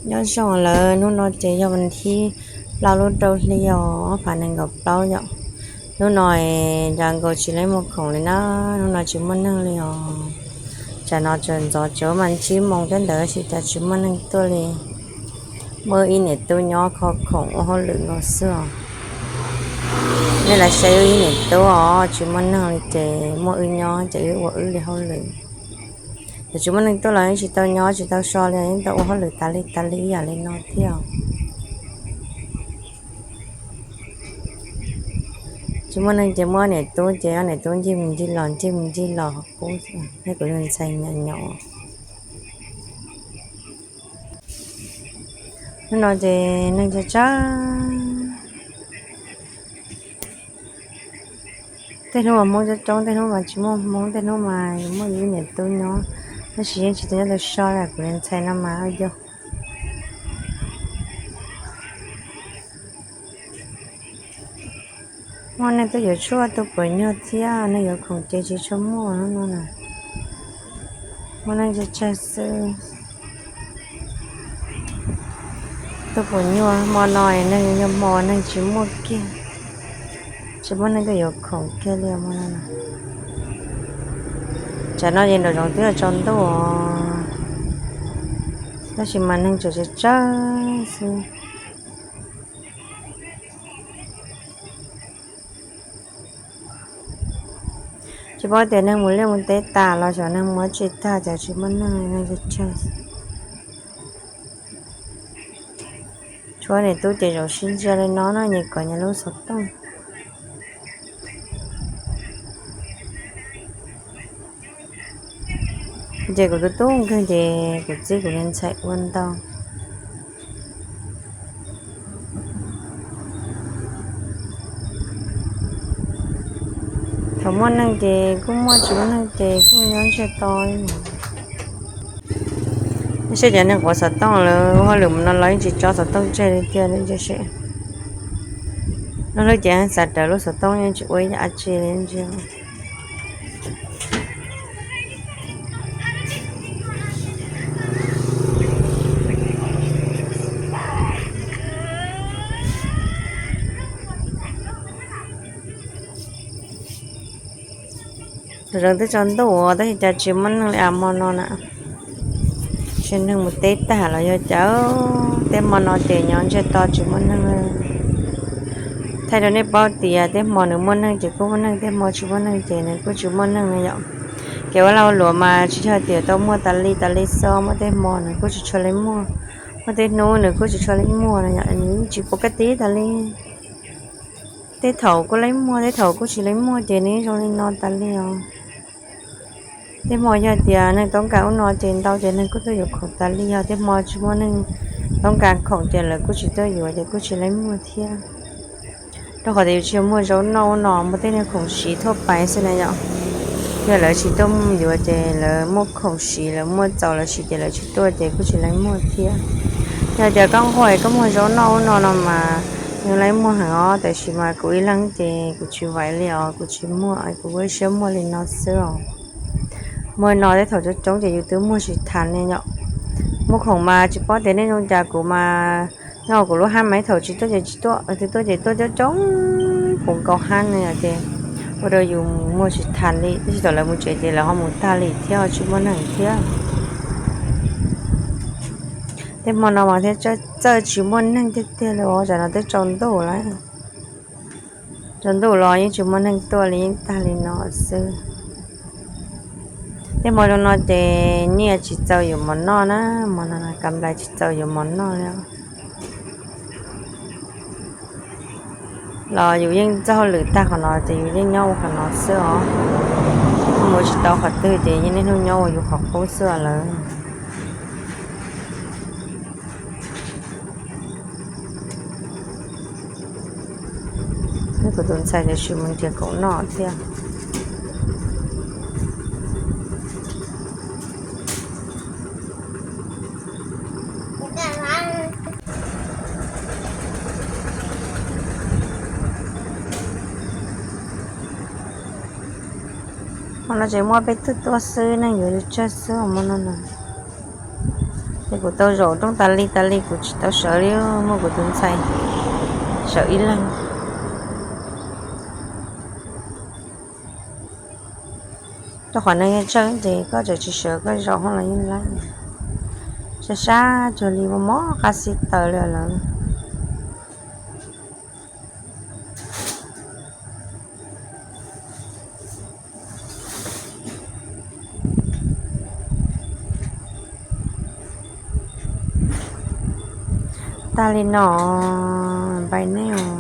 Nyob zoo lawm, hnub no ces yog vas thib plaub lub rau hli os, ob phav nees nkaum plaub yom. Hnub no cas nkaus tsis muaj khoom li na, hnub no tsis muaj neeg li os. Tsam no tseem ntxov tsev mas tsib moos thiab ntawd tab sis cas tsis muaj neeg tuaj li. Muaj ib niam tub nyob kho khoom ua hauj lwm nkaus xwb os. Nej los saib wb ib niam tub os, tsis muaj neeg li ces muaj wb nyob ces wb ua wb li hauj lwm. Ces tsis muaj neeg tuaj los yeej tsis tau nyob tsis tau so li, yeej tau ua hauj lwm tas li tas li ib yam li no thiab. Tsis muaj neeg ces muaj niam tub ces niam tub ncig mus ncig los ncig mus ncig los qub, nej kuv ntxhais nyaum nyaum. Hnub no ces neeg tsawg tsawg. Tej hnub mas Hmoob coob coob, tej hnub mas tsis muaj Hmoob, tej hnub mas muaj ib niam tub nyob, tab sis yeej tsis tau nyob tau so li kuv ntxhais no mas yog. Muaj neeg tuaj yuav tshuaj tuaj puas nyuag thiab, neeg yuav khoom ces tsis tshua muaj no na. Muaj neeg tsawg tsawg xwb. Tuaj puas nyuag hmo no es neeg yog hmo neeg tsis muaj kiag, tsis muaj neeg tuaj yuav khoom kiag li hmo no. Tsam no ces nraum zoov twb yuav tsaus ntuj os, tab sis mas neeg tseem tsawg tsawg xwb. Tsis paub tias neeg mus liaj mus teb tas los xyov neeg mus dab tsi tag, cas tsis muaj neeg, neeg tsawg tsawg. Tshuav niam tub ces zaum sib ntsia li no no, nyias kov nyias lub xov tooj. Ces kuv tus tub nkeeg ces kuv txib kuv niag ntxhais ua ntau. Thaum muaj neeg ces kuj muaj, tsis muaj neeg ces kuj nyob ntsiag to. Saib cov neeg quav xov tooj lawv ua hauj lwm mus no los yeej tsis tso xov tooj tseg li tiag li ntsia seb. Lub hlwb ces xav rawv lub xov tooj yeej tsis ua ib yam dab tsi li ntsia. Nraum zoov twb tsaus ntuj tab sis cas tsis muaj neeg li hmo no na. Tsis neeg mus teb tag los yog cas, tej hmo no ces nyob ntsiag to tsis muaj neeg. Thaij rau nej paub tias tej hmo nws muaj neeg ces kuj muaj neeg, tej hmo tsis muaj neeg ces nws kuj tsis muaj neeg na yom. Kev ua lag ua luam mas tsis yog tias tau muaj tas li tas li xwb, muaj tej hmo nws kuj tsis tshua li muaj, muaj tej hnub nws kuj tsis tshua li muaj na yom, nws yeej tsis pom kaj tib tas li. Tej thaum kuj li muaj, tej thaum kuj tsis li muaj ces nws yeej zoo li no tas li os. Tej hmo yog tias neeg toob kas ub no ces ntau ces neeg kuj tuaj yuav khoom tas li, yog tej hmo tsis muaj neeg toob kas khoom ces lawv kuj tsis tuaj yuav ces kuj tsis li muaj thiab. Rau qhov tias yus tsis yog muag zaub noj ub no, muag tej niag khoom siv thuaj pais xwb na yom. Yog lawv tsis tuaj yuav ces lawv muaj khoom siv, lawv muaj txaus lawv siv ces lawv tsis tuaj ces kuj tsis li muaj thiab. Yog tias koj nquag koj muag zaub noj ub no no mas yeej li muaj heev os, tab sis mas kuv ib leeg ces kuv tsis vaim li os, kuv tsis muag, kuv ua siab muag li no xwb os. Muag no tej thaum coob coob ces yus twb muag tsis tas li yom. Muag khoom mas tsis paub tias nej zoo cas, kuv mas nyob kuv lub hab mas ib thaum tsis tuaj ces tsis tuaj, twb tuaj ces tuaj coob coob puv nkaus hab no yom, ces ua rau yus muag tsis tas li, tab sis thaum lawv mus tsev ces lawv ho mus tag li thiab, tsis muaj neeg thiab. Tej hmo no mas thiaj txawj tsis muaj neeg tiag tiag li os, tsam no twb tsaus ntuj lawm. Tsaus ntuj los yeej tsis muaj neeg tuaj li, yeej tag li no xwb. Tej hmo zoo no ces nyiaj tsis txaus yuav mov noj na, hmo no kam nplais tsis txaus yuav mov noj li. Los yus yeej txoj hauj lwm tag qhov no ces yus yeej nyob ua qhov no xwb os. Mus tsis tau qhov twg ces yeej niaj hnub nyob ua yus qhov qub xwb lawm. Kuv tus ntxhais tiam sis mus nrhiav khoom noj thiab. Hmo no tseem muaj peb tug tuaj xwb, neeg yuav tsawg xwb hmo no na. Ces kuv tau zaum roob tas li tas li kuv tsis tau sawv li, muaj kuv tus ntxhais sawv ib leeg. Rau qhov neeg yeej tsawg ces koj tseem tsis sawv koj zaum hauv los yeej laib. Sab sab cuag li mob mob qab xib taws li lawm. Tag li no, npais nej.